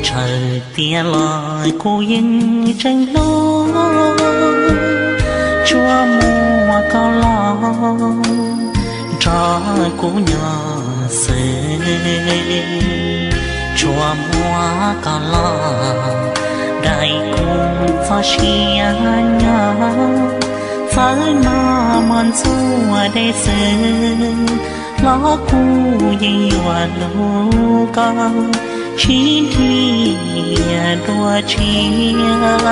Txawm tias los kuv yeej tseem hlub, tsuas muab koj los nrog kuv nyob xwb, tsuas muab koj los daim kuv txoj sia nyob. Txawm no muaj ntxuav dej xwb los kuv yeej yuav hlub koj sib nrhiav dua tshiab.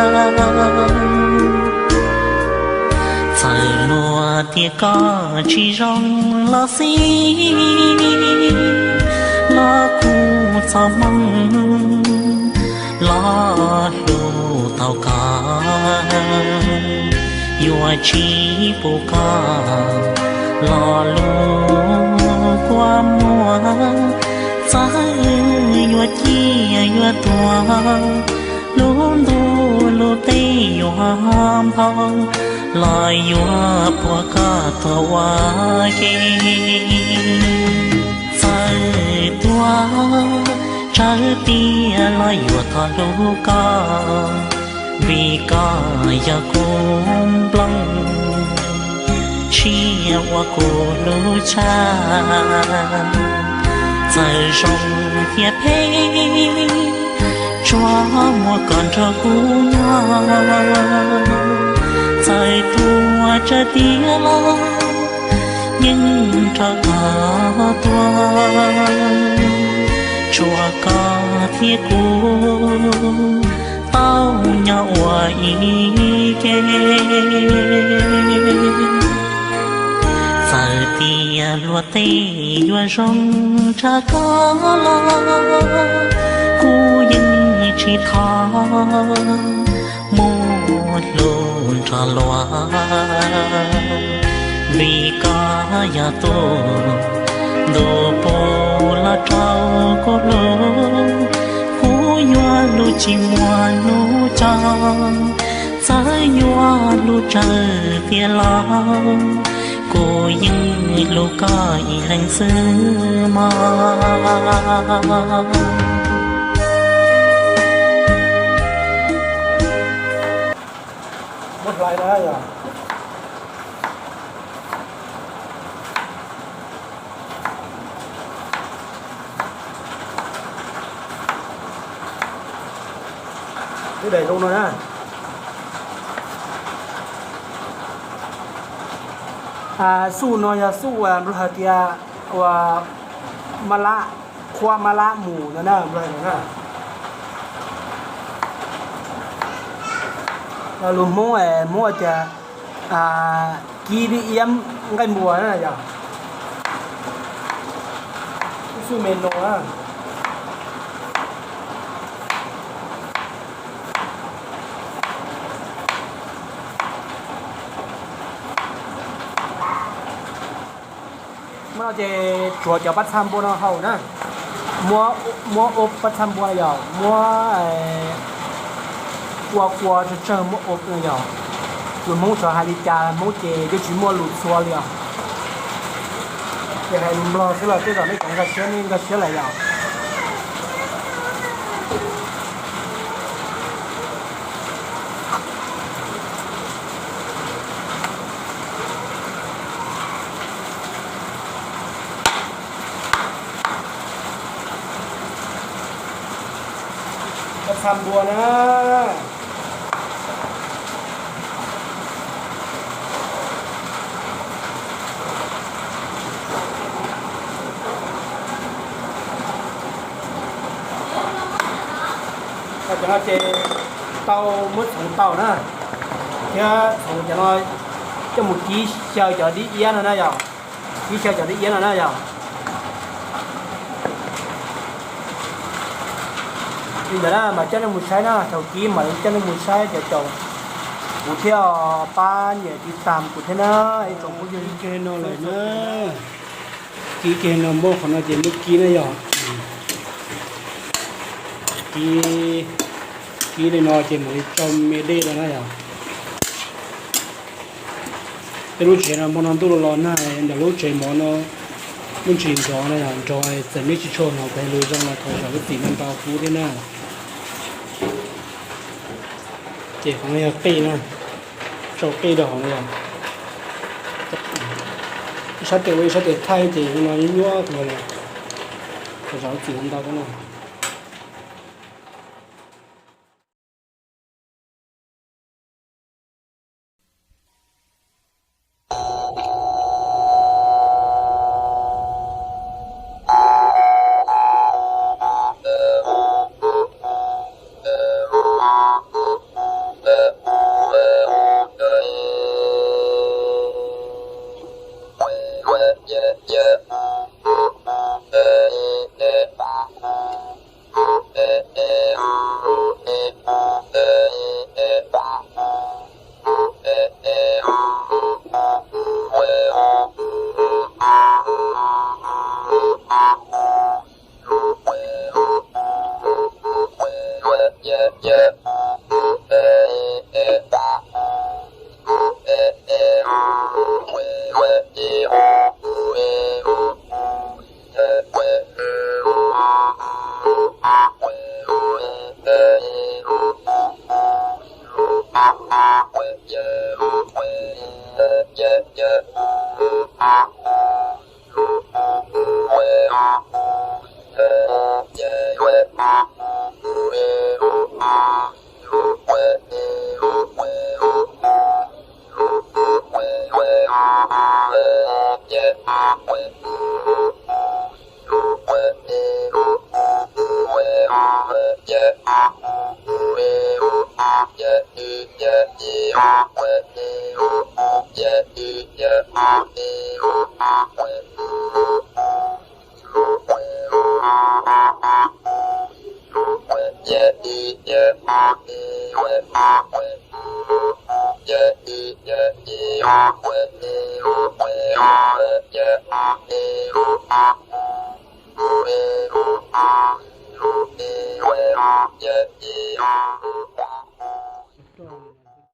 Txawm luag tias koj tsis zoo los xij, los kuv txoj hmoo los hlub tau koj, yuav tsis pub koj lo lus kua muag. Txawm yuav ciaj yuav tuag, lub ntuj lub teb yuav nphau, los yuav puag koj tuag ua ke. Txawm tuag tsawg tiag los yuav tau hlub koj, vim koj yog kuv nplooj, siab ua kuv lub tshaj. Txawm zoo thiab phem, tsuas muaj koj nrog kuv nyob. Txawm tuag tsawg tiag los yeej nrog koj tuag, tshuav koj thiab kuv tau nyob ua ib ke. Txawm tias luag tej yuav zoo tshaj koj los, kuv yeej tsis thov mus hlub nrog luag, vim koj yog tus ntuj puv los rau kuv hlub. Kuv yuav hlub tsis muaj hnub coj, txawm yuav hlub tsawg tiag los kuv yeej hlub koj ib leeg xwb mog. Muab hlais na yog. Twb daim zoo no na. Xuj no yog xuj uas nplog hais tias uas mab lab, qhuab mab lab mus no na, nplog hais no na. Lus Hmoob, Hmoob hais tias kib dib iab nqaij npua na yog. Ib xuj me no na. Muab no ces tsuav cov pab txha npua no haus na. Muab, muab ua pab txha npua yog muab ua kua tsawg tsawg muab ua no yog. Lus Hmoob xyov hais li cas, Hmoob ces twb tsis muaj lus txhua li os. Ces hais lus Nplog xwb los tej zaum nej cov nkag siab nej nkag siab lawm yog. Pab txha npua na. Cov no ces tau muab txhoov tau na, thiab txhoov cov no coj mus kib xyaw cov dib iab no na yog. Kib xyaw cov dib iab no na yog. Li ntawd na mas coj nej mus saib na, thaum kib mam li coj nej mus saib cov caum kuv thiab pab niam tiv tam kuv thiab na. Ib tsoom phooj ywg, kib kiag no lawm na, kib kiag no muab qhov no ces muab kib na yog. Kib, kib li no ces mam li tso me dej rau na yog. Tej lub tsev no hmo no ntuj los los nag, ntawm lub tsev mov no muaj ntsis nrov na yog, nrov txawm nej tsis tshua hnov kuv hais lus zoo los thov zam lub txim ntau ntau pub thiab na. Ces qhov no yog qij na, sau qij rau hauv no yog ib sab tes ua ib sab tes thaij ces no nyuaj nyuaj kawg li, zov txim ntau ntau na.